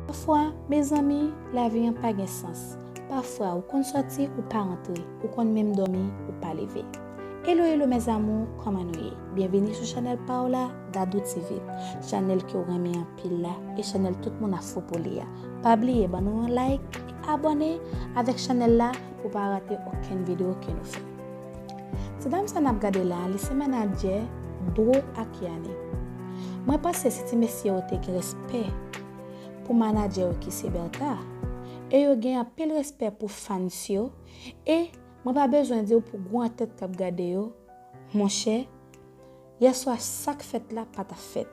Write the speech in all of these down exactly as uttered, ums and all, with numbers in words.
Pafwa, mezanmi, lavi an pa gen sans. Pafwa, ou konn sòti, ou pa rantre, ou konn menm dòmi, ou pa leve. Hello, hello, mes amours, kòman nou ye? Byenvini sou chanèl pa w la, Dadou T V, chanèl ke w renmen anpil la, e chanèl tout moun ap fou pou li a. Pa bliye ban nou yon like, e abòne avèk chanèl la pou w pa rate okenn videyo ke nou fè. Ti dam sa n ap gade la, li se manadjè Dro ak Yani. Mwen panse si ti mesye yo te gen respè pou manadjè yo ki se Bertha, e yo gen anpil respè pou fans yo, e mwen pa bezwen di w pou gwo antèt k ap gade yo, monchè, yèswa sa k fèt la pa t ap fèt.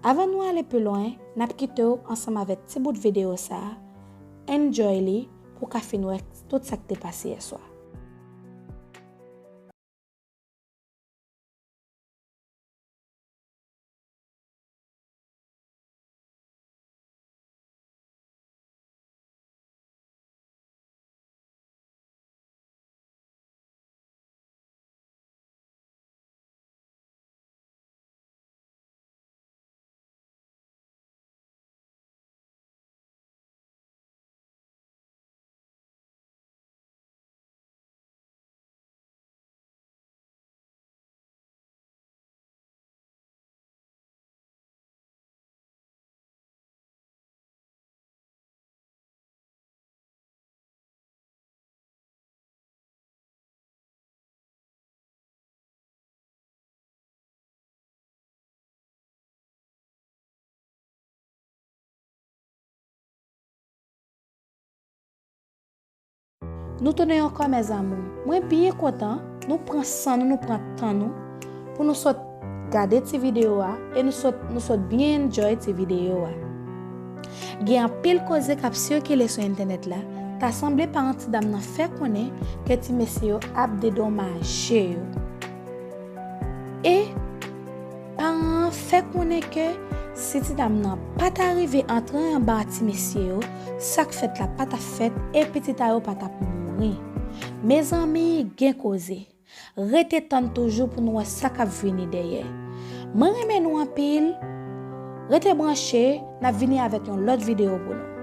Avan nou ale pi lwen, n ap kite w ansanm avèk ti bout videyo sa a. Enjoy li pou w ka fin wè tout sa k te pase yèswa. Nou tounen ankò, mes amours. Mwen byen kontan nou pran san nou, nou pran tan nou pou nou sot gade ti videyo a e nou sot, nou sot byen enjoy ti videyo a. Gen anpil koze k ap sikile sou entènèt la, ta sanble paran ti dam nan fè konnen ke ti mesye yo ap dedomaje yo. E paran an fè konnen ke si ti dam nan pa ta rive antre anba ti mesye yo, sa k fèt la pa t ap fèt e pitit a yo pa t ap mouri. Mezanmi, gen koze. Rete tann toujou pou nou wè sa k ap vini dèyè. Mwen renmen nou anpil. Rete branche, n ap vini avèk yon lòt videyo pou nou.